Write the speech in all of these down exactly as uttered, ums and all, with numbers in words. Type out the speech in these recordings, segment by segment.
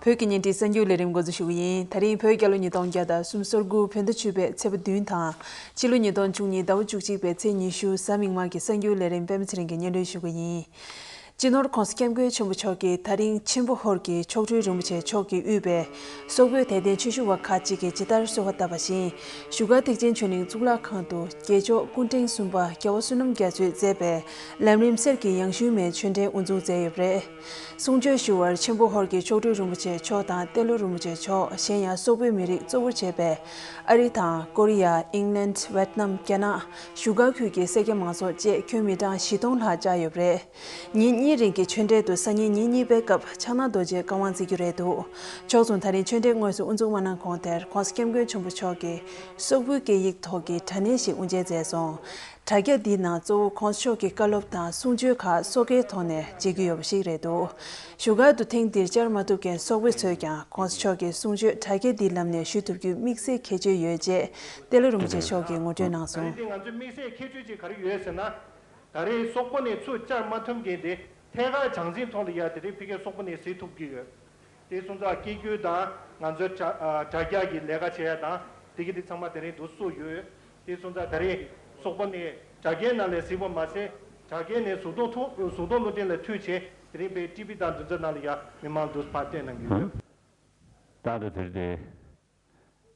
བོད་ཀྱི་བརྙན་འཕྲིན་གསར་འགྱུར་ལས་རིམ་འགོ་འཛུགས་ཞུ་གི་ཡིན། ད་རིང་བོད་རྒྱལ་ལོ་ཉིས་སྟོང་བརྒྱ་དང་སུམ་ཅུ་སོ་དགུ་བོད་ཟླ་བཅུ་པའི་ཚེས་པ་བདུན་དང་། ཕྱི་ལོ་ཉིས་སྟོང་བཅུ་གཉིས་ཟླ་བ་བཅུ་གཅིག་པའི་ཚེས་ཉི་ཤུ་གཟའ་མིག་དམར་གྱི་གསར་འགྱུར་ལས་རིམ་པད་མ་ཚེ་རིང་གིས་སྙན་སྒྲོན་ཞུ་གི་ཡིན། སྤྱི་ནོར་༸གོང་ས་༸སྐྱབས་མགོན་ཆེན་པོ་མཆོག་གིས་ད་རིང་ཆེན་པོ་ཧོར་གྱི་མཆོག་སྤྲུལ་རིན་པོ་ཆེ་མཆོག་གིས་དབུས་པའི་སོག་པོའི་དད་ལྡན་ཆོས་ཞུ་བ་ཁག་ཅིག་གིས་ཇི་ལྟར་གསོལ་བ་བཏབ་པ་བཞིན། བཞུགས་སྒར་ཐེག་ཆེན་ཆོས་གླིང་གཙུག་ལག་ཁང་དུ་རྒྱལ་མཆོག་སྐུ་ཕྲེང་གསུམ་པ་རྒྱལ་བ་བསོད་ནམས་རྒྱ་མཚོས་མཛད་པའི་ལམ་རིམ་གསེར་གྱི་ཡང་ཞུན་མའི་ཆོས་འབྲེལ་དབུ་འཛུགས་མཛད་ཡོད་པ་རེད། གསུང་ཆོས་ཞུ་བར་ཆེན་པོ་ཧོར་གྱི་མཆོག་སྤྲུལ་རིན་པོ་ཆེ་མཆོག་དང་ཏེ་ལོ་རིན་པོ་ཆེ་མཆོག་གཞན་ཡང་སོག་པོའི་མི་རིགས་གཙོ་བོར་བྱས་པའི་ཨ་རི་དང་ཀོ་རི་ཡ། ཨིང་ལན། ཝེད་ནམ། རྒྱ་ནག་བཞུགས་སྒར་ཁུལ་གྱི་སེར་སྐྱ་མང་ཚོགས་བཅས་ཁྱོན་མི་གྲངས་བཞི་སྟོང་ལྷག་བཅར་ཡོད་པ་རེད། ཉིན་གཉིས་རིང་གི་ཆོས་འབྲེལ་དུ་སང་ཉིན་ཉིན་གཉིས་པའི་སྐབས་ཕྱག་ན་རྡོ་རྗེ་བཀའ་དབང་བསྩལ་རྒྱུ་རེད་འདུག་ཕྱོགས་མཚུངས་ད་རིང་ཆོས་འབྲེལ་དངོས་སུ་དབུ་འཛུགས་མ་གནང་གོང་དེར་༸གོང་ས་༸སྐྱབས་མགོན་ཆེན་པོ་མཆོག་གིས་སོག་པོའི་སྐད་ཡིག་ཐོག་གི་དྲ་བརྙན་ཞིག་དབུ་འབྱེད་མཛད་སོང་། དྲ་རྒྱ་འདིའི་ནང་གཙོ་བོ་༸གོང་ས་མཆོག་གི་བཀའ་སློབ་དང་གསུང་ཆོས་ཁག་སོག་སྐད་ཐོག་ནས་མཇལ་རྒྱུ་ཡོད་པ་ཞིག་རེད་འདུག་བཞུགས་སྒར་དུ་ཐེངས་འདིར་བཅར་མ་ཐུབ་མཁན་སོག་པོ་ཚོས་ཀྱང་༸གོང་ས་མཆོག་གི་གསུང་ཆོས་དྲ་རྒྱ་འདིའི་ལམ་ནས་ཞུ་ཐུབ་རྒྱུའི་དམིགས་བསལ་ཁྱད་ཆོས་ཡོད་ཅེས་ཏེ་ལོ་རིན་པོ་ཆེ་མཆོག་གིས་ངོ་སྤྲོད་གནང་ད་སོང་། རེས་དེ་ང་ཚོའི་དམིགས་བསལ་ཁྱད་ཆོས་ཅིག་ག་རེ་ཡོད་ཟེར་ན། ད་རེས་སོག་པོ་ནས་ཚུར་བཅར་མ་ཐུབ་མཁན་དེ་ཐད་ཀར་གྲངས་འཛིན་ཐོག་ལ་ཡ་དེ་རིང་ཕ་གིར་སོག་པོ་ནས་གཟིགས་ཐུབ་ཀྱི་ཡོད། དེ་སོང་ཙང་སྐད་སྒྱུར་དང་ང་ཚོའི་དྲ་ཨ་དྲ་རྒྱ་གི་ལས་ཀ་བྱེད་ཡ་དང་དེ་གི་དེ་ཚང་མ་དེ་རིང་འདུག་སེ་ཡོད། དེ་སོང་ཙང་ད་རེས་སོག་པོ་ནས་དྲ་རྒྱའི་ནང་ལ་གཟིགས་པ་མ་ཟད་དྲ་རྒྱའི་ནས་གཟུགས་མཐོང་ཐུག་གཟུགས་མཐོང་གློག་བརྙན་ལ་མཐུད་བྱས་དེ་རིང་ཕ་གིའི་ཊི་ཝི་དང་དེ་ཚོའི་ནང་ལ་ཡ་མི་མང་འདུག་སེ་ཕར་བསྟན་གནང་གི་ཡོད། ད་ལྟ་དེར་དེ།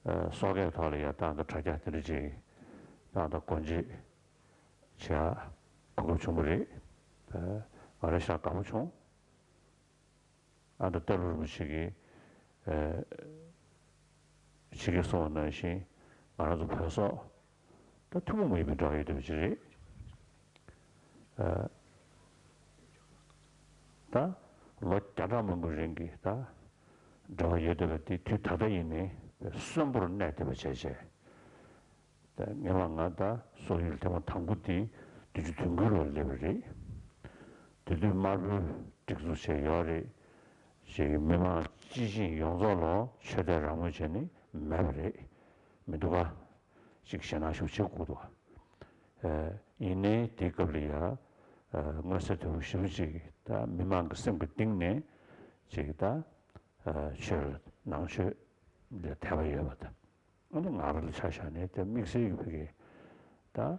ཨ་སོག་སྐད་ཐོག་ལ་ཡང་ད་ལྟ་དྲ་རྒྱ་དེ་འདྲ་ཅིག་ད་ལྟ་སྒོ་འབྱེད་བྱེད་ཡག་གོ་སྐབས་བྱུང་བ་རེད། ཨ་ང་རང་ཞེ་དྲག་དགའ་པོ་བྱུང་། ཨ་ད་ཏེ་ལོ་རིན་པོ་ཆེ་གིས་ཨ་ཆེད་ཀྱིས་གསུངས་པ་ནང་བཞིན་ང་རང་ཚོ་བོད་སོག་ད་ཐུན་མོང་མ་ཡིན་པའི་འབྲེལ་བ་ཡོད་བསྡད་པ་ཅིག་རེད། ཨ་ད་ལོ་བརྒྱ་ཕྲག་མང་པོའི་རིང་གི་ད་འབྲེལ་བ་ཡོད་བསྡད་པ་དེ་དུས་ད་ལྟ་ཡིན་ནའི་གསོན་པོར་གནས་བསྡད་པ་བྱས་བྱས། ད་སྔོན་མ་ང་ད་སོག་ཡུལ་ཐེངས་མ་དང་པོ་དེ་བདུན་ཅུ་དོན་དགུ་ལོར་སླེབས་པ་རེད། དེ་དུས་དམར་པོའི་སྒྲིག་འཛུགས་བྱས་ཡོད་རེད། ཅིག་མི་མང་སྤྱི་བྱིངས་ཡོངས་རྫོགས་ལ་ཆོས་དད་རང་མོས་བྱས་ནས་མེད་པ་རེད། མི་འདུག་ག་ཅིག་ཞེད་སྣང་ཞེ་པོ་བྱེད་དགོས་འདུག་ཨ་ཡིན་ནའི་དེའི་སྐབས་ལ་ཡ་ཨ་མངོན་གསལ་དོད་པོ་ཞེ་པོ་ཅིག་ད་མི་མང་གི་སེམས་ཀྱི་གཏིང་ནས་ཅིག་ད་ཨ་ཆོས་ལ་ནང་ཆོས་ལ་དད་པ་ཡོད་པ་དང་། ཨ་ནི་ང་རང་ལ་ཆ་བཞག་ནས་དེ་དམིགས་བསལ་གྱི་ཕ་གི་ད་ཨ་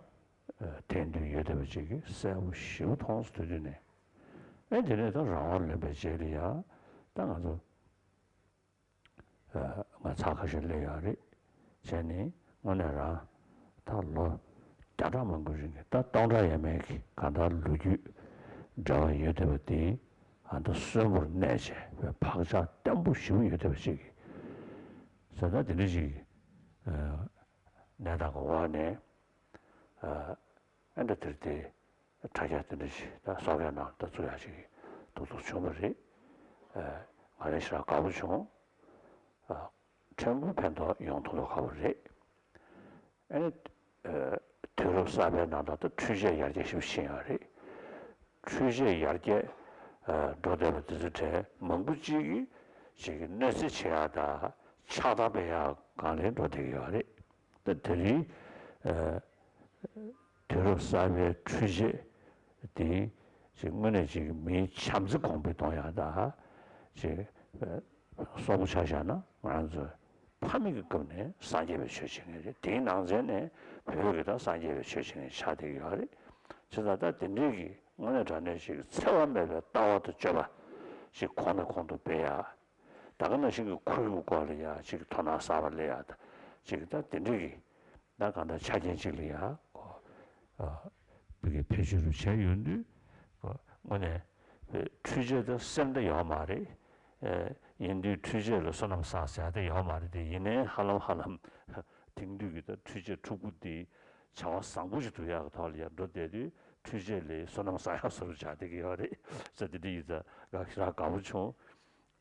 དད་འདུན་ཡོད་བསྡད་པ་ཅིག་གིས་གསལ་པོ་ཞེ་པོ་མཐོང་སོང་། དེ་དུས་ནས་ཨེ་དེ་ནས་ད་རང་དབང་ལོན་པའི་རྗེས་ལ་ཡ་ད་ང་ཚོ་ཨ་ང་ཚར་ཁ་ཤས་སླེབས་ཡོད་རེད། བྱས་ནས་དངོས་གནས་རང་ད་ལོ་བརྒྱ་ཕྲག་མང་པོའི་རིང་གི་ད་སྟོང་ཕྲག་ཡས་མས་ཀྱི་གང་ལྟར་ལོ་རྒྱུས་འབྲེལ་བ་ཡོད་བསྡད་པ་དེ་ཨ་ད་གསོན་པོར་གནས་བྱས་པའི་བག་ཆགས་བརྟན་པོ་ཞེ་པོ་ཡོད་བསྡད་པ་ཅིག་གིས་ཟེར་ད་དེ་འདྲ་ཞིག་ཨ་གནས་སྟངས་ཀྱི་འོག་ནས་ཨ་ཨེ་འདྲ་དེར་དེ་དྲ་རྒྱ་དེ་འདྲ་ཞིག་ད་སོག་པོའི་ནང་ད་བཙུགས་ཡག་ཅིག་ཐུགས་ཐུགས་བྱུང་བ་རེད། ཨ་ང་རང་ཞེ་དྲག་དགའ་པོ་བྱུང་། ཨ་ཕྲན་བུ་ཕན་ཐོགས་ཡོང་ཐུབ་ཡོད་ཁག་པོ་རེད། ཨ་ནི་ཨ་དུས་རབས་གསར་པའི་ནང་དུ་ད་འཕྲུལ་ཆས་ཡར་རྒྱས་ཞེ་པོ་ཕྱིན་ཡོད་རེད། འཕྲུལ་ཆས་ཡར་རྒྱས་ཨ་འགྲོ་བསྡད་པ་དེ་ཚོའི་གྲས་མང་པོ་ཅིག་གིས་ཅིག་གི་གནོད་འཚེ་བྱེད་ཡག་དང་ཕྱག་བདར་སྤེལ་ཡག་སྒང་ལ་འགྲོ་བསྡད་ཀྱི་ཡོད་རེད། ད་དེ་རིང་ཨ་དུས་རབས་གསར་པའི་འཕྲུལ་ཆས་དེ་ཅིག་དངོས་གནས་ཅིག་མིའི་བྱམས་བརྩེ་གོང་འཕེལ་གཏོང་ཡག་དང་ཅིག་ཨ་སོག་པོ་ཆ་བཞག་ན་ང་རང་ཚོ་ཕ་མེས་ཀྱི་སྐབས་ནས་སངས་རྒྱས་པའི་ཆོས་བྱེད་མཁན་རེད། དེའི་ནང་ཚན་ནས་བོད་ཀྱི་ད་སངས་རྒྱས་པའི་ཆོས་བྱེད་མཁན་ཆགས་བསྡད་ཀྱི་ཡོད་རེད། བྱས་ཙང་ད་དེ་འདྲའི་གི་དངོས་གནས་དྲང་གནས་ཅིག་འཚེ་བ་མེད་པའི་ལྟ་བ་དང་སྤྱོད་པ་ཅིག་གོང་ནས་གོང་དུ་སྤེལ་ཡག་ད་ག་ནང་བཞིན་གྱི་ཁོར་ཡུག་སྐོར་ལ་ཡང་ཅིག་དོ་སྣང་གསར་པ་སླེབས་ཡག་ད་ཅིག་ད་དེ་འདྲ་གི་ད་གང་ལྟར་ཆ་རྐྱེན་ཅིག་ལ་ཡང་གོ་ཨ་བི་གའི་བེད་སྤྱོད་རུ་བྱས་ཡོང་དུས་གོ་དངོས་གནས་འཕྲུལ་ཆས་ད་སེམས་ད་ཡོད་མ་རེད། ཨེ་ཡིན་དུས་འཕྲུལ་ཆས་ལ་བསོད་ནམས་བསགས་ཟེར་ཡག་ད་ཡོད་མ་རེད་དེ། ཡིན་ནའི་ཧ་ལམ་ཧ་ལམ་དེང་དུས་ཀྱི་ད་འཕྲུལ་ཆས་འཕྲུལ་སྐུ་དེ་བྱ་བ་བཟང་པོ་ཞིག་སྒྲུབ་ཡག་གི་ཐོག་ལ་ཡང་འགྲོ་བསྡད་དུས་འཕྲུལ་ཆས་ལས་བསོད་ནམས་བསགས་ཡག་བཟོ་འདྲ་ཆགས་བསྡད་ཀྱི་ཡོད་རེད་ཟེར། དེ་འདྲ་ཡིན་ཙང་ང་ཞེ་དྲག་དགའ་པོ་བྱུང་།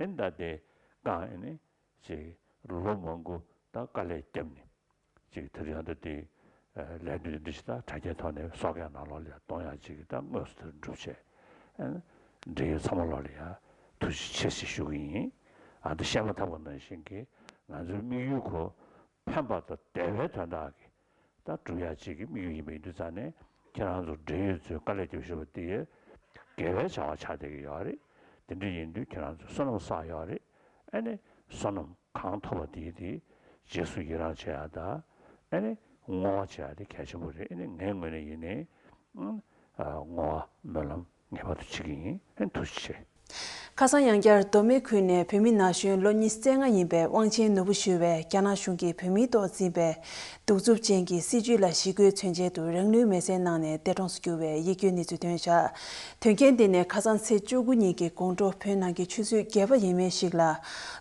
ཨེ་ད་དེ་བཀག་ཨེ་ནི་ཅིག་ལོ་མང་པོ་ད་དཀའ་ལས་བརྒྱབ་ནས་ཅིག་དེ་རིང་ད་དེ་ལས་དོན་འདི་ཞིག་ད་དྲ་རྒྱའི་ཐོག་ནས་སོག་ཡང་ནང་ལོགས་ལ་གཏོང་ཡག་ཅིག་ད་དངོས་སུ་དེར་འགྲུབ་བྱས། ཨེ་འབྲེལ་ཡོད་ཚང་མ་ལོགས་ལ་ཡང་ཐུགས་རྗེ་ཆེ་ཞེས་ཞུ་གི་ཡིན། ཨ་ད་བཤད་མ་ཐག་པ་ནང་བཞིན་གྱི་ང་ཚོའི་དམིགས་ཡུལ་ཁོ་ཕན་པ་དང་བདེ་བའི་དོན་དག་གི་ད་སྒྲུབ་ཡག་ཅིག་གི་དམིགས་ཡུལ་ཡིན་པ་ཡིན་དུས་ཙང་ནས་ཁྱེད་རང་ཚོ་འབྲེལ་ཡོད་ཚོས་དཀའ་ལས་རྒྱབ་བཞིན་པ་དེ་དགེ་བའི་བྱ་བ་ཆགས་བསྡད་ཀྱི་ཡོད་རེད། དེ་འདྲ་ཡིན་དུས་ཁྱེད་རང་ཚོ་བསོད་ནམས་བསགས་ཡོད་རེད། ཨ་ནི་བསོད་ནམས་གང་ཐོབ་པ་དེའི་དེ་རྗེས་སུ་ཡི་རང་བྱེད་ཡ་དང་། ཨ་ནི་བསྔོ་བ་བྱེད་ཡ་དེ་གལ་ཆེན་པོ་རེད། ཨ་ནི་ངའི་ངོས་ནས་ཡིན་ནའི་ཨ་བསྔོ་བ་སྨོན་ལམ་ངེས་པར་དུ་བྱེད་ཀྱི་ཡིན། ཨ་ནི་ཐུགས་རྗེ་ཆེ། ཁ་སང་ཡང་བསྐྱར་མདོ་སྨད་ཁུལ་ནས་བོད་མི་ན་གཞོན་ལོ་ཉི་ཤུ་རྩ་ལྔ་ཡིན་པའི་དབང་ཆེན་ནོར་བུ་ཞུ་བས་རྒྱ་ནག་གཞུང་གིས་བོད་མིའི་ཐོག་འཛིན་པའི་གདུག་རྩུབ་ཅན་གྱི་སྲིད་བྱུས་ལ་ཞི་རྒོལ་མཚོན་ཆེད་དུ་རང་ལུས་མེར་སྲེག་གནང་ནས་འདས་གྲོངས་སུ་གྱུར་བའི་ཡིད་སྐྱོའི་གནས་ཚུལ་ཐོན་བཞག་དོན་རྐྱེན་འདི་ནི་ཁ་སང་ཚེས་བཅུ་དགུ་ཉིན་གྱི་དགོང་དྲོ་བོད་ནང་གི་ཆུ་ཚོད་བརྒྱད་པ་ཡས་མས་ཤིག་ལ།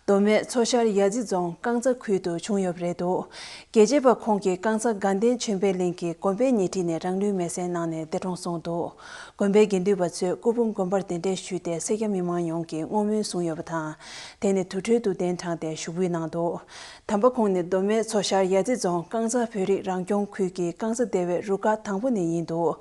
མདོ་སྨད་མཚོ་ཤར་ཡ་རྩེ་རྫོང་རྐང་ཚ་ཁུལ་དུ་བྱུང་ཡོད་པ་རེད་འདུག་རྒྱལ་གཅེས་པ་ཁོང་གིས་རྐང་ཚ་དགའ་ལྡན་ཆོས་འཕེལ་གླིང་གི་དགོན་པའི་ཉེ་འཁྲིས་ནས་རང་ལུས་མེར་སྲེག་གནང་ནས་འདས་གྲོངས་སོང་འདུག་དགོན་པའི་དགེ་འདུན་པ་ཚོས་སྐུ་ཕུང་དགོན་པར་གདན་འདྲེན་ཞུས་ཏེ་སེར་སྐྱ་མི་མང་ཡོངས་ཀྱིས་བསྔོ་སྨོན་གསུངས་ཡོད་པ་དང་། དེ་ནས་དུར་ཁྲོད་དུ་གདན་དྲངས་ཏེ་ཞུགས་འབུལ་གནང་འདུག་དམ་པ་ཁོང་ནི་མདོ་སྨད་མཚོ་ཤར་ཡ་རྩེ་རྫོང་རྐང་ཚ་བོད་རིགས་རང་སྐྱོང་ཁུལ་གྱི་རྐང་ཚ་སྡེ་བའི་རུ་ཁག་དང་པོ་ནས་ཡིན་འདུག་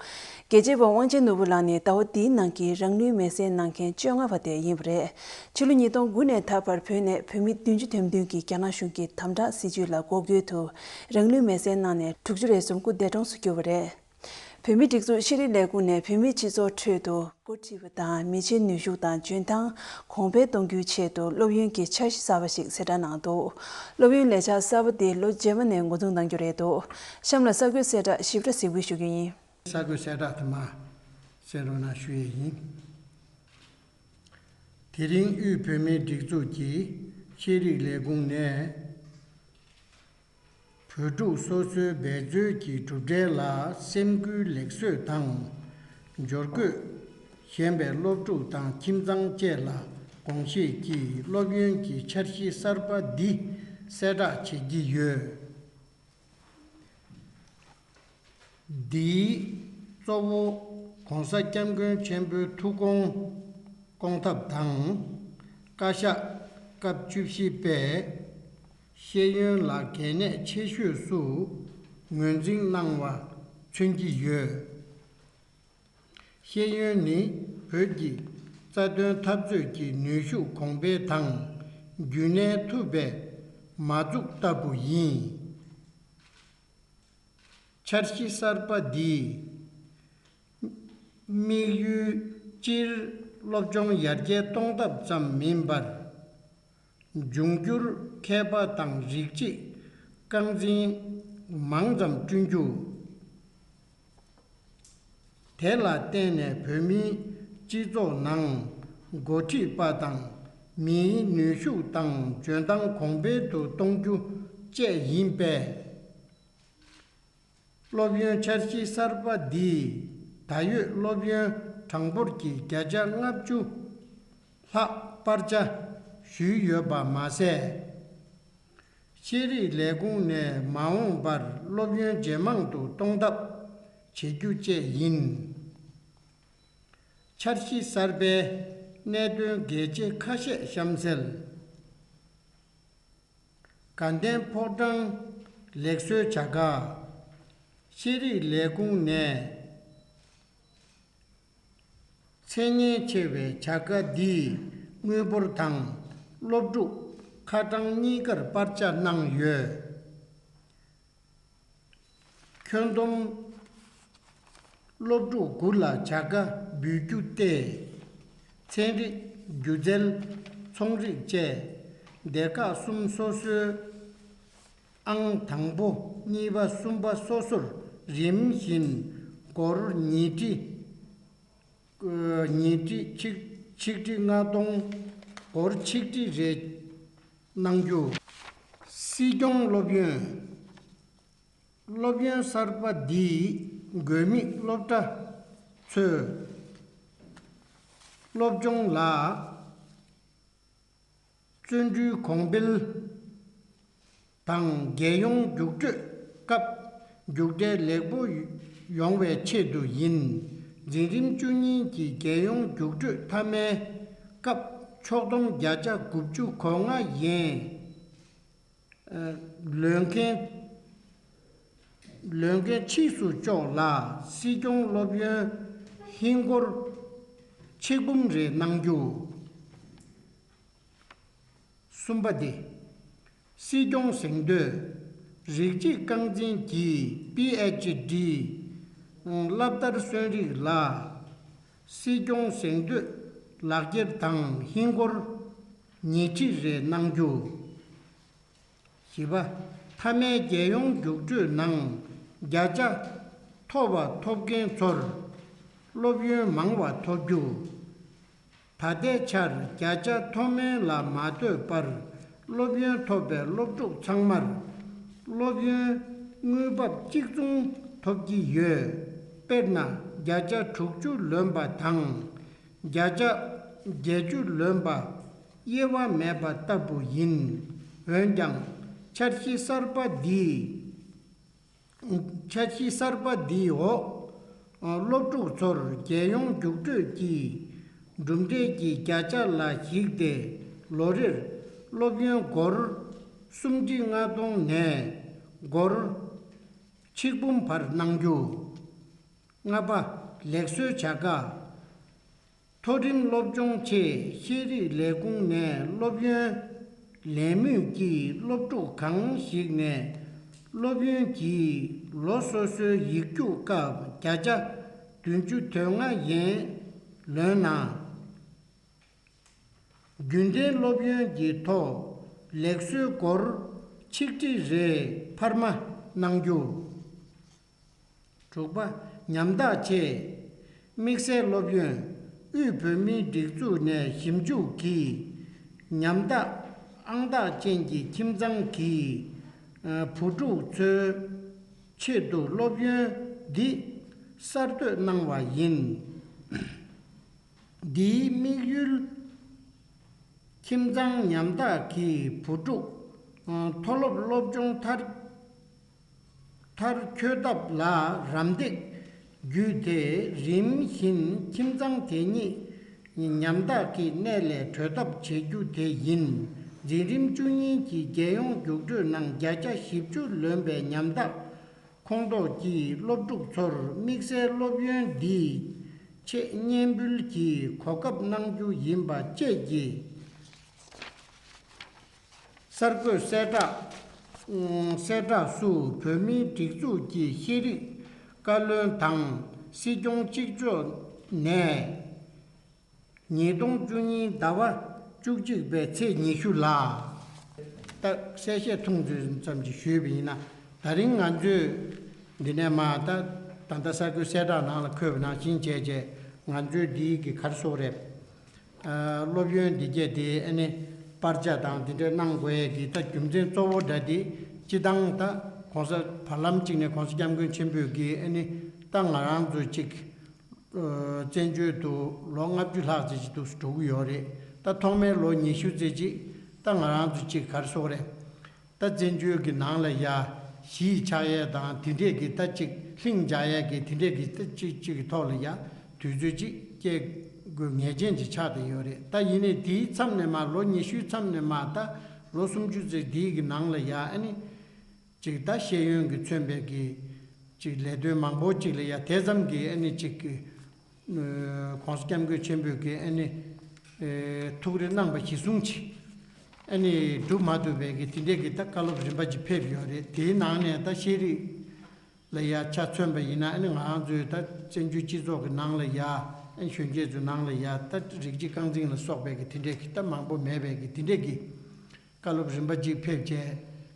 རྒྱལ་གཅེས་པ་དབང་ཆེན་ནོར་བུ་ལགས་ནི་ཟླ་བ་འདིའི་ནང་གི་རང་ལུས་མེར་སྲེག་གནང་མཁན་བཅོ་ལྔ་པ་དེ་ཡིན་པ་རེད། ཕྱི་ལོ་ཉིས་སྟོང་དགུ་ནས་ད་བར་བོད་ནས་བོད་མི་བདུན་ཅུ་དོན་བདུན་གྱིས་རྒྱ་ནག་གཞུང་གི་དམ་དྲག་སྲིད་བྱུས་ལ་འགོག་རྒོལ་དུ་རང་ལུས་མེར་སྲེག་གནང་ནས་དྲུག་ཅུ་རེ་གསུམ་སྐུ་འདས་གྲོངས་སུ་གྱུར་པ་རེད། བོད་མིའི་སྒྲིག་འཛུགས་ཤེས་རིག་ལས་ཁུངས་ནས་བོད་མིའི་སྤྱི་ཚོགས་ཁྲོད་དུ་འགོ་ཁྲིད་པ་དང་མི་ཆེན་ནུས་ཤུགས་དང་འཇོན་ཐང་གོང་འཕེལ་གཏོང་རྒྱུའི་ཆེད་དུ་སློབ་ཡོན་གྱི་འཆར་གཞི་གསར་པ་ཞིག་གསལ་བསྒྲགས་གནང་འདུག་སློབ་ཡོན་ལས་འཆར་གསར་པ་དེ་ལོ་རྗེས་མ་ནས་འགོ་འཛུགས་གནང་རྒྱུ་རེད་འདུག་གཤམ་ལ་གསར་འགོད་གསལ་བསྒྲགས་ཞིབ་ཕྲ་གཟིགས་འབུལ་ཞུ་རྒྱུ་ཡིན། གསར་འགོད་གསལ་བསྒྲགས་དེ་མར་གསན་རོགས་གནང་ཞུ་ཡས་ཡིན། དེ་རིང་དབུས་བོད་མིའི་སྒྲིག་འཛུགས་ཀྱི་ཤེས་རིག་ལས་ཁུངས་ནས། བོད་ཕྲུག་སོ་སོའི་འབད་རྩོལ་གྱི་གྲུབ་འབྲས་ལ་སེམས་འགུལ་ལེགས་གསོས་དང་། འབྱོར་འགོད་ཞན་པའི་སློབ་ཕྲུག་དང་ཁྱིམ་ཚང་བཅས་ལ་དགོངས་བཞེས་ཀྱིས་སློབ་ཡོན་གྱི་འཆར་གཞི་གསར་པ་འདི་གསལ་བསྒྲགས་བྱེད་ཀྱི་ཡོད། འདིའི་གཙོ་བོ་༸གོང་ས་༸སྐྱབས་མགོན་ཆེན་པོའི་ཐུགས་དགོངས་སྐོང་ཐབས་དང་། བཀའ་ཤག་སྐབས་བཅུ་བཞི་པས་ཤེས་ཡོན་ལ་གལ་གནད་ཆེ་ཤོས་སུ་ངོས་འཛིན་གནང་བ་མཚོན་གྱི་ཡོད། ཤེས་ཡོན་ནི་བོད་ཀྱི་རྩ་དོན་འཐབ་རྩོད་ཀྱི་ནུས་ཤུགས་གོང་འཕེལ་དང་རྒྱུན་གནས་ཐུབ་པའི་མ་འཛུགས་ལྟ་བུ་ཡིན། འཆར་གཞི་གསར་པ་འདིས་དམིགས་ཡུལ་སྤྱིར་སློབ་སྦྱོང་ཡར་རྒྱས་གཏོང་ཐབས་ཙམ་མིན་པར། འབྱུང་འགྱུར་མཁས་པ་དང་རིགས་གཅིག་རྐང་འཛིན་མང་ཙམ་བསྐྲུན་རྒྱུ། དེ་ལ་བརྟེན་ནས་བོད་མིའི་སྤྱི་ཚོགས་ནང་འགོ་ཁྲིད་པ་དང་མིའི་ནུས་ཤུགས་དང་འཇོན་ཐང་གོང་འཕེལ་དུ་གཏོང་རྒྱུ་བཅས་ཡིན་པས། སློབ་ཡོན་འཆར་གཞི་གསར་པ་འདིས་ད་ཡོད་སློབ་ཡོན་གྲངས་འབོར་གྱི་བརྒྱ་ཆ་ལྔ་བཅུ་ལྷག་སྤར་ཆ་ཞུས་ཡོད་པ་མ་ཟད། ཤེས་རིག་ལས་ཁུངས་ནས་མ་འོངས་པར་སློབ་ཡོན་ཇེ་མང་དུ་གཏོང་ཐབས་བྱེད་རྒྱུ་བཅས་ཡིན། འཆར་གཞི་གསར་པའི་གནད་དོན་གལ་ཆེ་ཁ་ཤས་གཤམ་གསལ། དགའ་ལྡན་ཕོ་བྲང་ལེགས་གསོའི་བྱ་དགའ། ཤེས་རིག་ལས་ཁུངས་ནས་མཚན་སྙན་ཆེ་བའི་བྱ་དགའ་འདིས་དངུལ་འབོར་དང་སློབ་ཕྲུག་ཁ་གྲངས་གཉིས་ཀར་སྤར་ཆ་གནང་ཡོད། ཁྱོན་བསྡོམས་སློབ་ཕྲུག་དགུ་ལ་བྱ་དགའ་འབུལ་རྒྱུ་སྟེ། ཚན་རིག་སྒྱུ་རྩལ། ཚོང་རིག་བཅས་སྡེ་ཁག་གསུམ་སོ་སོའི་ཨང་དང་པོ་གཉིས་པ་གསུམ་པ་སོ་སོར་རིམ་བཞིན་སྒོར་ཉིས་ཁྲི། ཉིས་ཁྲི་ཆིག་ཆིག་ཁྲི་ལྔ་སྟོང་སྒོར་ཆིག་ཁྲི་རེ་གནང་རྒྱུ། སྲིད་སྐྱོང་སློབ་ཡོན། སློབ་ཡོན་གསར་པ་འདིས་དགོས་དམིགས་སློབ་གྲྭ་ཚོས་སློབ་སྦྱོང་ལ་བརྩོན་འགྲུས་གོང་འཕེལ་དང་རྒྱལ་ཡོངས་རྒྱུགས་སྤྲོད་སྐབས་རྒྱུགས་འབྲས་ལེགས་པོ་ཡོང་བའི་ཆེད་དུ་ཡིན། འཛིན་རིམ་བཅུ་གཉིས་ཀྱི་རྒྱལ་ཡོངས་རྒྱུགས་སྤྲོད་མཐའ་མའི་སྐབས་ཕྱོགས་བསྡོམས་བརྒྱ་ཆ་དགུ་བཅུ་གོ་ལྔ་ཡན། ལོན་མཁན། ལོན་མཁན་ཕྱིས་སུ་ལྕོགས་ལ་སྲིད་སྐྱོང་སློབ་ཡོན་ཧིན་སྒོར་ཆིག་འབུམ་རེ་གནང་རྒྱུ། གསུམ་པ་དེ། སྲིད་སྐྱོང་གཟེངས་བསྟོད། རིགས་གཅིག་རྐང་འཛིན་གྱི་པི་ཨེཆ་ཌི་སློབ་མཐར་སོན་རིགས་ལ་སྲིད་སྐྱོང་གཟེངས་བསྟོད་ལག་འཁྱེར་དང་ཧིན་སྒོར་ ཉི་ཁྲི་རེ་གནང་རྒྱུ། བཞི་པ། མཐའ་མའི་རྒྱལ་ཡོངས་རྒྱུགས་སྤྲོད་ནང་བརྒྱ་ཆ་མཐོ་བ་ཐོབ་མཁན་ཚོར་སློབ་ཡོན་མང་བ་ཐོབ་རྒྱུ། ད་ལྟའི་ཆར་བརྒྱ་ཆ་མཐོ་དམན་ལ་མ་ལྟོས་པར་སློབ་ཡོན་ཐོབ་པའི་སློབ་ཕྲུག་ཚང་མར་སློབ་ཡོན་དངུལ་འབབ་གཅིག་མཚུངས་ཐོབ་ཀྱི་ཡོད། དཔེར་ན་བརྒྱ་ཆ་དྲུག་ཅུ་ལོན་པ་དང་བརྒྱ་ཆ་བརྒྱད་ཅུ་ལོན་པ་དབྱེ་བ་མེད་པ་ལྟ་བུ་ཡིན། འོན་ཀྱང་འཆར་གཞི་གསར་པ་འདིས། འཆར་གཞི་གསར་པ་འདིའི་འོག་སློབ་ཕྲུག་ཚོར་རྒྱལ་ཡོངས་རྒྱུགས་སྤྲོད་ཀྱི་གྲུབ་འབྲས་ཀྱི་བརྒྱ་ཆ་ལ་གཞིགས་ཏེ་ལོ་རེར་སློབ་ཡོན་སྒོར་སུམ་ཁྲི་ལྔ་སྟོང་ནས་སྒོར་ཆིག་འབུམ་བར་གནང་རྒྱུ། ལྔ་པ། ལེགས་གསོའི་བྱ་དགའ། མཐོ་རིམ་སློབ་སྦྱོང་ཆེད་ཤེས་རིག་ལས་ཁུངས་ནས་སློབ་ཡོན་ལེན་མུས་ཀྱི་སློབ་ཕྲུག་གང་ཞིག་ནས་སློབ་ཡོན་གྱིས་ལོ་སོ་སོའི་ཡིག་རྒྱུགས་སྐབས་བརྒྱ་ཆ་བདུན་ཅུ་དོན་ལྔ་ཡན་ལོན་ན། རྒྱུན་ལྡན་སློབ་ཡོན་གྱི་ཐོག་ལེགས་གསོའི་སྒོར་ཆིག་ཁྲི་རེ་འཕར་མ་གནང་རྒྱུ། དྲུག་པ། ཉམ་ཐག་ཆེད། དམིགས་བསལ་སློབ་ཡོན། དབུས་བོད་མིའི་སྒྲིག་འཛུགས་ནས་ཞིབ་འཇུག་གིས་ཉམ་ཐག་ཨང་རྟགས་ཅན་གྱི་ཁྱིམ་ཚང་གི་བུ་ཕྲུག་ཚོའི་ཆེད་དུ་སློབ་ཡོན་འདི་གསར་གཏོད་གནང་བ་ཡིན། འདིའི་དམིགས་ཡུལ། ཁྱིམ་ཚང་ཉམ་ཐག་གི་བུ་ཕྲུག་མཐོ་སློབ་སློབ་སྦྱོང་མཐར་མཐར་འཁྱོལ་ཐབས་ལ་རམ་འདེགས་བརྒྱུད་དེ་རིམ་བཞིན་ཁྱིམ་ཚང་དེ་ཉིད་ཉམ་ཐག་གི་གནས་ལས་གྲོལ་ཐབས་བྱེད་རྒྱུ་དེ་ཡིན། འཛིན་རིམ་བཅུ་གཉིས་ཀྱི་རྒྱལ་ཡོངས་རྒྱུགས་སྤྲོད་ནང་བརྒྱ་ཆ་བཞི་བཅུ་ལོན་པའི་ཉམ་ཐག་ཁོངས་གཏོགས་ཀྱི་སློབ་ཕྲུག་ཚོར་དམིགས་བསལ་སློབ་ཡོན་འདིའི་ཆེད་སྙན་འབུལ་གྱི་གོ་སྐབས་གནང་རྒྱུ་ཡིན་པ་བཅས་ཀྱི་གསར་འགོད་གསལ་བསྒྲགས། གསལ་བསྒྲགས་སུ་བོད་མིའི་སྒྲིག་འཛུགས་ཀྱི་ཤེས་རིག་བཀའ་བློན་དང་སྲིད་སྐྱོང་གཅིག་ལྕོགས་ནས། ཉིས་སྟོང་བཅུ་གཉིས་ཟླ་བ་བཅུ་གཅིག་པའི་ཚེས་ཉི་ཤུ་ལ། ད་གསལ་བཤད་ཐུང་ཙམ་ཅིག་ཞུས་པ་ཡིན་ན། ད་རིང་ང་ཚོས་འདི་ནས་མར་ད་ད་ལྟ་གསར་འགོད་གསལ་བསྒྲགས་ནང་ལ་འཁོད་པ་ནང་བཞིན་བྱས་བྱས་ང་ཚོའི་འདིའི་གི་ག་རེ་ཟེར་དགོས་རེད། ཨ། སློབ་ཡོན་འདི་གས་དེ་ཨ་ནི་པར་ཆ་དང་དེ་འདྲ་གནང་དགོས་ཡས་ཀྱི་ད་རྒྱུ་མཚན་གཙོ་བོ་འདྲ་དེ་སྤྱི་བཏང་ད་༸གོང་ས་བར་ལམ་གཅིག་ནས་༸གོང་ས་༸སྐྱབས་མགོན་ཆེན་པོས་ཀྱི་ཨ་ནི་ད་ང་རང་ཚོ་གཅིག་ཨ། བཙན་བྱོལ་དུ་ལོ་ལྔ་བཅུ་ལྷག་ཙམ་ཅིག་འདུག་སེ་འགྲོ་གི་ཡོད་རེད། ད་ཐོག་མའི་ལོ་ཉི་ཤུ་ཙམ་ཅིག་ད་ང་རང་ཚོ་གཅིག་ག་རེ་ཟེར་དགོས་རེད། ད་བཙན་བྱོལ་གྱི་ནང་ལ་ཡ་གཞིས་ཆགས་ཡས་དང་དེ་འདྲས་ཀྱི་ད་གཅིག་ལྷིང་འཇགས་ཡས་ཀྱི་དེ་འདྲས་ཀྱི་ད་གཅིག་གཅིག་གི་ཐོག་ལ་ཡ་དུས་ཚོད་གཅིག་སྐྱེལ་དགོས་ངེས་ཅན་ཅིག་ཆགས་བསྡད་ཡོད་རེད། ད་ཡིན་ནའི་དེའི་མཚམས་ནས་མར་ལོ་ཉི་ཤུའི་མཚམས་ནས་མར་ད་ལོ་སུམ་ཅུ་ཙམ་དེའི་གི་ནང་ལ་ཡ་ཨ་ནི་གཅིག་ད་ཤེས་ཡོན་གྱིས་མཚོན་པའི་གི་གཅིག་ལས་དོན་མང་པོ་གཅིག་ལ་ཡ་དེ་ཙམ་གྱི་ཨ་ནི་གཅིག་གི་༸གོང་ས་༸སྐྱབས་མགོན་ཆེན་པོས་ཀྱི་ཨ་ནི་ཨེ། ཐུགས་རེ་གནང་བ་གཞི་བཟུང་གིས་ཨ་ནི་སྒྲུབ་མ་ཐུབ་པའི་གི་དེ་འདྲས་ཀྱི་ད་བཀའ་སློབ་རིམ་པ་གཅིག་ཕེབས་ཡོད་རེད། དེའི་ནང་ནས་ད་ཤེས་རིག་ལ་ཡ་ཆ་མཚོན་པ་ཡིན་ན་ཨ་ནི་ང་རང་ཚོའི་ད་བཙན་བྱོལ་སྤྱི་ཚོགས་ཀྱི་ནང་ལ་ཡ་ཨ་ནི་གཞོན་སྐྱེས་ཚོའི་ནང་ལ་ཡ་ད་རིགས་གཅིག་རྐང་འཛིན་ལ་སོགས་པའི་གི་དེ་འདྲས་ཀྱི་ད་མང་པོ་མེད་པའི་གི་དེ་འདྲས་ཀྱི་བཀའ་སློབ་རིམ་པ་གཅིག་ཕེབས་རྗེས་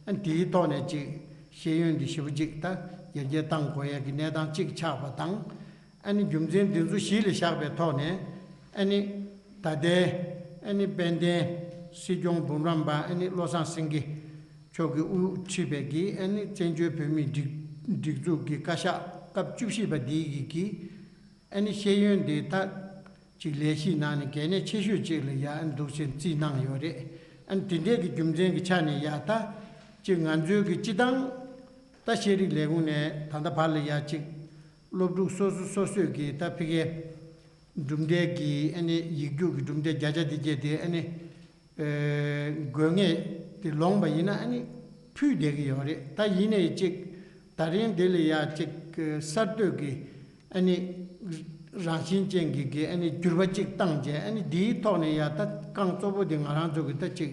ཨ་ནི་དེའི་ཐོག་ནས་གཅིག་ཤེས་ཡོན་འདི་ཞེ་པོ་གཅིག་ད་ཡར་རྒྱས་གཏང་དགོས་ཡ་གི་གནས་སྟངས་གཅིག་ཆགས་པ་དང་། ཨ་ནི་རྒྱུ་མཚན་འདི་ཚོ་གཞི་ལ་བཞག་པའི་ཐོག་ནས་ཨ་ནི་ད་ལྟའི་ཨ་ནི་དཔལ་ལྡན་སྲིད་སྐྱོང་འབུམ་རམས་པ་ཨ་ནི་བློ་བཟང་སེང་གེ་མཆོག་གིས་དབུ་ཁྲིད་པའི་གི་ཨ་ནི་བཙན་བྱོལ་བོད་མིའི་སྒྲིག་སྒྲིག་འཛུགས་ཀྱི་བཀའ་ཤག་སྐབས་བཅུ་བཞི་པ་འདིའི་གི་གི་ཨ་ནི་ཤེས་ཡོན་འདི་ད་ཅིག་ལས་གཞིའི་ནང་ནས་གལ་གནད་ཆེ་ཤོས་ཅིག་ལ་ཡ་ཨ་ནི་འདུག་སེ་རྩིས་གནང་ཡོད་རེད། ཨ་ནི་དེ་འདྲའི་གི་རྒྱུ་མཚན་གྱི་ཆ་ནས་ཡ་ད་ཅིག་ང་ཚོའི་གི་སྤྱི་བཏང་ད་ཤེས་རིག་ལས་ཁུངས་ནས་ད་ལྟ་བར་ལ་ཡ་ཅིག་སློབ་ཕྲུག་སོ་སོ་སོ་སོས་ཀྱི་ད་ཕ་གིའི་གྲུབ་འབྲས་ཀྱི་ཨ་ནི་ཡིག་རྒྱུགས་ཀྱི་གྲུབ་འབྲས་བརྒྱ་ཆ་དེ་བརྒྱད་དེ་ཨ་ནི་ཨེ་དགོས་ངེས་དེ་ལོངས་པ་ཡིན་ན་ཨ་ནི་ཕུལ་བསྡད་ཀྱི་ཡོད་རེད། ད་ཡིན་ནའི་ཅིག་ད་རིང་འདི་ལ་ཡ་ཅིག་གསར་གཏོད་ཀྱི་ཨ་ནི་རང་བཞིན་ཅན་གྱི་གི་ཨ་ནི་འགྱུར་བ་ཅིག་བཏང་རྗེས་ཨ་ནི་འདིའི་ཐོག་ནས་ཡ་ད་རྐང་གཙོ་བོ་དེ་ང་རང་ཚོ་གི་ད་ཅིག་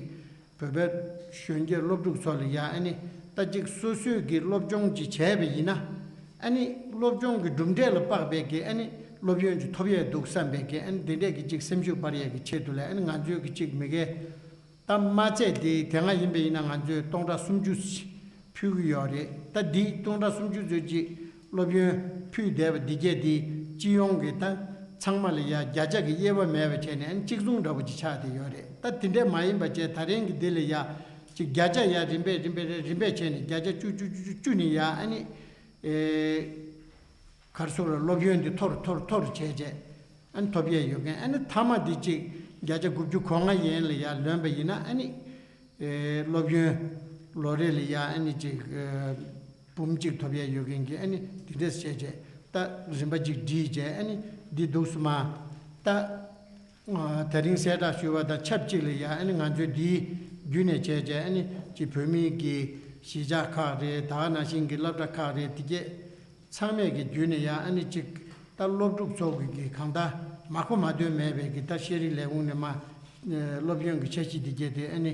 བོད་པའི་གཞོན་སྐྱེས་སློབ་ཕྲུག་ཚོ་ལ་ཡ་ཨ་ནི་ད་ཅིག་སོ་སོས་ཀྱི་སློབ་སྦྱོང་ཅིག་བྱས་པ་ཡིན་ན་ཨ་ནི་སློབ་སྦྱོང་གི་གྲུབ་འབྲས་ལ་དཔག་པའི་གི་ཨ་ནི་སློབ་ཡོན་ཅིག་ཐོབ་ཡས་འདུག་བསམ་པའི་གི་ཨ་ནི་དེ་འདྲས་ཀྱི་ཅིག་སེམས་ཤུགས་སྤར་ཡས་ཀྱི་ཆེད་དུ་ལ་ཨ་ནི་ང་ཚོའི་གི་ཅིག་མི་སྒེར་ ད་མ་ཚད་དེ་དེ་སྔ་ཡིན་པ་ཡིན་ན་ང་ཚོས་སྟོང་ཕྲག་སུམ་ཅུ་ཕུལ་གྱི་ཡོད་རེད། ད་འདི་སྟོང་ཕྲག་སུམ་ཅུ་ཚོད་ཅིག་སློབ་ཡོན་ཕུལ་བསྡད་པ་འདི་གས་དེ་སྤྱི་ཡོངས་ཀྱི་ད་ཚང་མ་ལ་ཡ་བརྒྱ་ཆ་གི་དབྱེ་བ་མེད་པ་བྱས་ནས་ཨ་ནི་གཅིག་མཚུངས་འདྲ་པོ་ཅིག་ཆགས་བསྡད་ཡོད་རེད། ད་དེ་འདྲས་མ་ཡིན་པ་བྱས་ད་རིང་གི་འདི་ལ་ཡ་ཅིག་བརྒྱ་ཆ་ཡ་རིམ་པས་རིམ་པས་རིམ་པས་བྱས་ནས་བརྒྱ་ཆ་བཅུ་བཅུ་བཅུ་བཅུ་བཅུ་ནས་ཡ་ཨ་ནི། ཨེ། གར་སོགས་ལ་སློབ་ཡོན་འདི་མཐོ་རུ་མཐོ་རུ་མཐོ་རུ་བྱས་བྱས་ཨ་ནི་ཐོབ་ཡས་ཡོད་མཁན། ཨ་ནི་མཐའ་མ་འདི་གཅིག་བརྒྱ་ཆ་དགུ་བཅུ་གོ་ལྔ་ཡན་ལ་ཡར་ལོན་པ་ཡིན་ན་ཨ་ནི། ཨེ། སློབ་ཡོན་ལོ་རེ་ལ་ཡར་ཨ་ནི་གཅིག་ཨེ། འབུམ་གཅིག་ཐོབ་ཡས་ཡོད་མཁན་གྱི་ཨ་ནི་འདི་འདྲས་བྱས་བྱས་ད་རིམ་པ་གཅིག་བསྒྲིལ་བྱས་ཨ་ནི་འདི་འདུག་སེ་མ་ད། ད་རིང་གསལ་བསྒྲགས་ཞུས་པ་དང་ཆབས་ཅིག་ལ་ཡ་ཨ་ནི་ང་ཚོས་འདིའི་བརྒྱུད་ནས་བྱས་བྱས་ཨ་ནི་ཅིག་བོད་མིའི་གི་གཞིས་ཆགས་ཁག་རེད། ད་ག་ནང་བཞིན་གྱི་སློབ་གྲྭ་ཁག་རེད། དེ་གས་ཚང་མས་ཀྱི་བརྒྱུད་ནས་ཡ་ཨ་ནི་ཅིག་ད་སློབ་ཕྲུག་ཚོ་གི་གི་གང་ལྟར་མ་གོ་མ་ཐོས་མེད་པའི་གི་ད་ཤེས་རིག་ལས་ཁུངས་ནས་མ་སློབ་ཡོན་གྱི་འཆར་གཞི་འདི་གས་དེ་ཨ་ནི་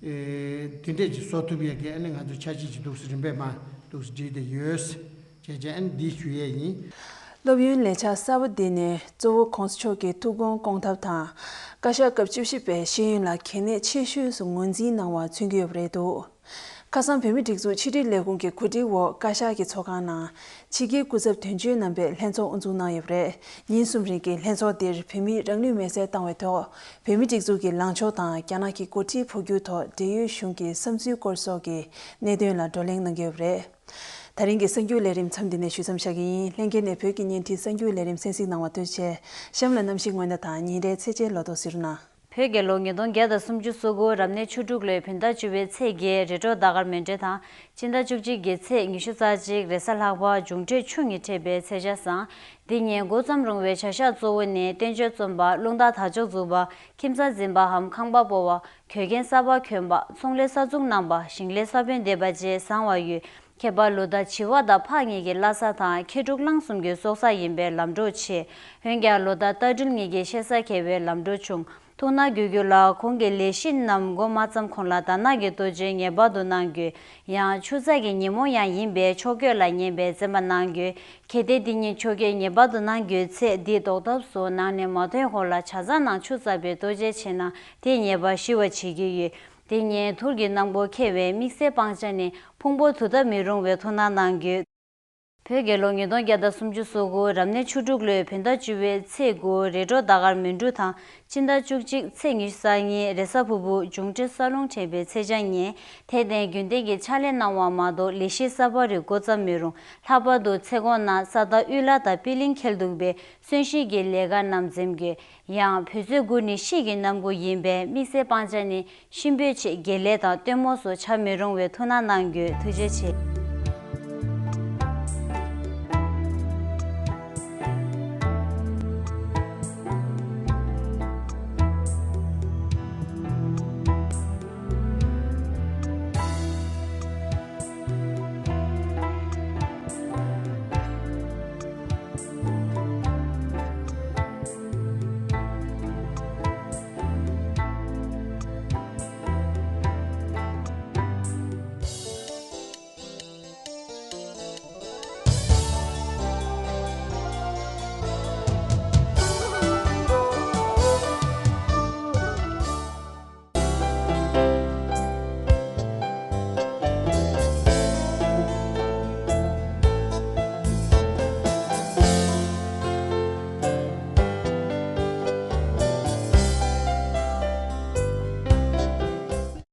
དེ་འདྲས་ཅིག་བཟོ་ཐུབ་ཡས་ཀྱི་ཨ་ནི་ང་ཚོ་འཆར་གཞི་ཅིག་འདུག་སེ་རིམ་པས་མ་འདུག་སེ་བསྒྲིལ་བསྡད་ཡོད། བྱས་བྱས་ཨ་ནི་འདི་ཞུ་ཡས་ཡིན། སློབ་ཡོན་ལས་འཆར་གསར་པ་འདི་ནི་གཙོ་བོ་༸གོང་ས་མཆོག་གི་ཐུགས་དགོངས་སྐོང་ཐབས་དང་། བཀའ་ཤག་སྐབས་བཅུ་བཞི་པའི་ཤེས་ཡོན་ལ་གལ་གནད་ཆེ་ཤོས་སུ་ངོས་འཛིན་གནང་བ་མཚོན་གྱི་ཡོད་པ་རེད་འདུག་ཁ་སང་བོད་མིའི་སྒྲིག་འཛུགས་ཕྱི་དྲིལ་ལས་ཁུངས་ཀྱི་གོ་སྒྲིག་འོག་བཀའ་ཤག་གི་ཚོགས་ཁང་ནང་ཕྱི་རྒྱལ་སྐུ་ཚབ་དོན་གཅོད་རྣམ་པས་ལྷན་ཚོགས་དབུ་འཛུགས་གནང་ཡོད་པ་རེད། ཉིན་གསུམ་རིང་གི་ལྷན་ཚོགས་འདིར་བོད་མིས་རང་ལུས་མེར་སྲེག་བཏང་བའི་ཐོག་བོད་མིའི་སྒྲིག་འཛུགས་ཀྱི་ལངས་ཕྱོགས་དང་རྒྱ་ནག་གི་འགོ་ཁྲིད་འཕོ་འགྱུར་ཐོག་འབྲེལ་ཡོད་གཞུང་གི་བསམ་ཚུལ་སྐོར་སོགས་ཀྱི་གནད་དོན་ལ་བགྲོ་གླེང་གནང་གི་ཡོད་པ་རེད། ད་རིང་གི་གསར་འགྱུར་ལས་རིམ་མཚམས་འདི་ནས་ཞུ་མཚམས་བཞག་གི་ཡིན། ལྷན་རྒྱས་ནས་བོད་ཀྱི་བརྙན་འཕྲིན་གསར་འགྱུར་ལས་རིམ་གསན་གཟིགས་གནང་བ་ཐུགས་རྗེ་ཆེ། གཤམ་ལ་གནམ་གཤིས་སྔོན་བརྡ་དང་ཉིན་རེའི་ཚེས་ཆའི་ལོ་ཐོ་གཟིགས་རོགས་གནང་། བོད་རྒྱལ་ལོ་ཉིས་སྟོང་བརྒྱ་དང་སུམ་ཅུ་སོ་དགུ་རབ་གནས་ཆུ་འབྲུག་ལོའི་བོད་ཟླ་བཅུ་པའི་ཚེས་བརྒྱད་རེས་དྲུག་ཟླ་སྐར་མཎྜལ་དང་སྤྱི་ཟླ་བཅུ་གཅིག་གི་ཚེས་ཉི་ཤུ་རྩ་གཅིག་རེས་གཟའ་ལྷག་པ་འབྱུང་འཕྲོད་ཆུ་གཉིས་འཕྲད་པའི་ཚེས་ཆ་བཟང་། འདི་ཉིན་འགོ་རྩོམ་རུང་བའི་བྱ་གཞག་གཙོ་བོ་ནི་བསྟན་བཅོས་རྩོམ་པ། རླུང་རྟ་དར་ལྕོག་འཛུགས་པ། ཁྱིམ་ཚང་འཛིན་པའམ་ཁང་པ་སྤོ་བ། གྱོད་རྒན་གསར་པ་གྱོན་པ། ཚོང་ལས་གསར་འཛུགས་གནང་པ། ཞིང་ལས་ས་བོན་འདེབས་པ་བཅས་བཟང་བ་ཡོད། ཁྱད་པར་ལོ་ཟླ་བྱི་བ་དང་ཕག་གཉིས་ཀྱི་བླ་གཟའ་དང་མཁས་གྲུབ་གླང་གསུམ་གྱི་སྲོག་གཟའ་ཡིན་པས་ལམ་འགྲོ་ཆེ། འོན་ཀྱང་ལོ་ཟླ་རྟ་སྦྲུལ་གཉིས་ཀྱི་གཤེད་གཟའ་འཁེལ་བས་ལམ་འགྲོ་ཆུང་། ཐུགས་སྣང་དགོས་རྒྱུ་ལ་ཁོང་གི་ལས་གཞི་རྣམས་འགོ་མ་བརྩམས་གོང་ལ་དར་ནག་གི་གཏོ་བཅོས་ངེས་པར་དུ་གནང་དགོས། ཡང་ཆུ་ཚ་གི་ཉིན་མོ་ཡང་ཡིན་པས་ཕྱོགས་སྐྱོད་ལ་ཉན་པའི་བརྩེ་བ་གནང་དགོས། གལ་ཏེ་འདི་ཉིན་ཆོས་སྐལ་ངེས་པར་དུ་གནང་དགོས་ཚེ་འདིའི་ཟློག་ཐབས་སུ་ནང་ནས་མ་ཐོན་གོང་ལ་ཇ་ཚ་ནང་ཆུ་བཙགས་པའི་གཏོ་བཅོས་བྱས་ན་དེས་ཉེས་པ་ཞི་བར་བྱེད་ཀྱི་ཡོད། དེ་ཉིན་དུར་གྱི་གནམ་སྒོ་ཁེལ་བས་དམིགས་བསལ་སྤང་བྱ་ནི་ཕུང་པོ་དུར་བཏབ་མི་རུང་བའི་ཐུགས་སྣང་གནང་དགོས། བོད་རྒྱལ་ལོ་ཉིས་སྟོང་བརྒྱ་དང་སུམ་ཅུ་སོ་དགུ་རབ་གནས་ཆུ་འབྲུག་ལོའི་བོད་ཟླ་བཅུ་པའི་ཚེས་དགུ་རེས་དྲུག་ཟླ་སྐར་མཎྜལ་དང་སྤྱི་ཟླ་བཅུ་གཅིག་ཚེས་ཉི་ཤུ་རྩ་གཉིས་རེས་གཟའ་ཕུར་བུ་འབྱུང་འཕྲོད་ས་རླུང་འཕྲད་པའི་ཚེས་ཆ་ཉིན། དད་ལྡན་རྒྱུན་ལྡན་གྱི་ཕྱག་ལས་གནང་བ་མ་གཏོགས་ལས་གཞི་གསར་པ་རེ་འགོ་བརྩམ་མི་རུང་། ལྷག་པར་དུ་ཚེ་གོང་ན་ས་བདག་དབུལ་ལ་དང་པི་ལིང་ཁེལ་འདུག་པས་གསོན་གཤིན་གྱི་ལས་ཀ་རྣམས་འཛེམ་དགོས། ཡང་བོད་ཚེས་དགུ་ནི་གཤིན་གྱི་གནམ་དགུང་ཡིན་པས་དམིགས་བསལ་སྤང་བྱ་ནི་གཤིན་པོའི་ཆེད་དགེ་ལས་དང་སྟོན་མོ་སོགས་བྱ་མི་རུང་བའི་ཐུགས་སྣང་གནང་དགོས། ཐུགས་རྗེ་ཆེ།